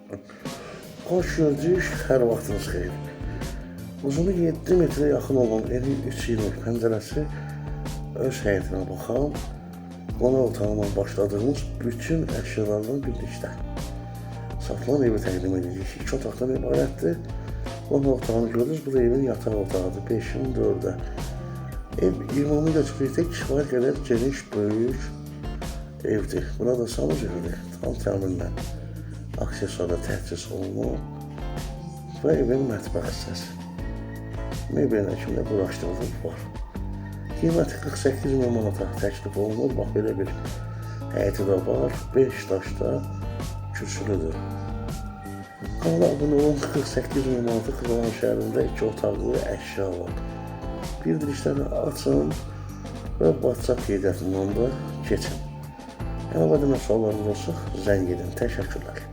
Xoş gördük, hər vaxtınız xeyir. Uzunu 7 metrə yaxın olan eni 3,20 pəncərəsi öz həyətinə baxan qonaq otağından başladığımız bütün əşyalarla birlikdə satılan evi təqdim edirik. İki otaqdan ibarətdir. Qonaq otağını görürüz. Bu da evin yataq otağıdır. 5-in 4-ə. Ev ümumi ölçülükdə kifayət qədər geniş, böyük evdir. Burada sanuculudur. Tam təmirlə aksesuarla təchiz olunub və evin mətbəx hissəsi. Mebellə kimi də quraşdırılıb var. Qiyməti 48 min manata təklif olunur. Bax belə bir həyəti də var. 5 daşda kürsülüdür. Kanala abunə olun. 48 min manata Xırdalan şəhərində 2 otaqlı əşya var. Bildirişləri açın və WhatsApp qeydiyyatından da keçin. Əlavə edilmə suallarınız olsa zəng edin. Təşəkkürlər.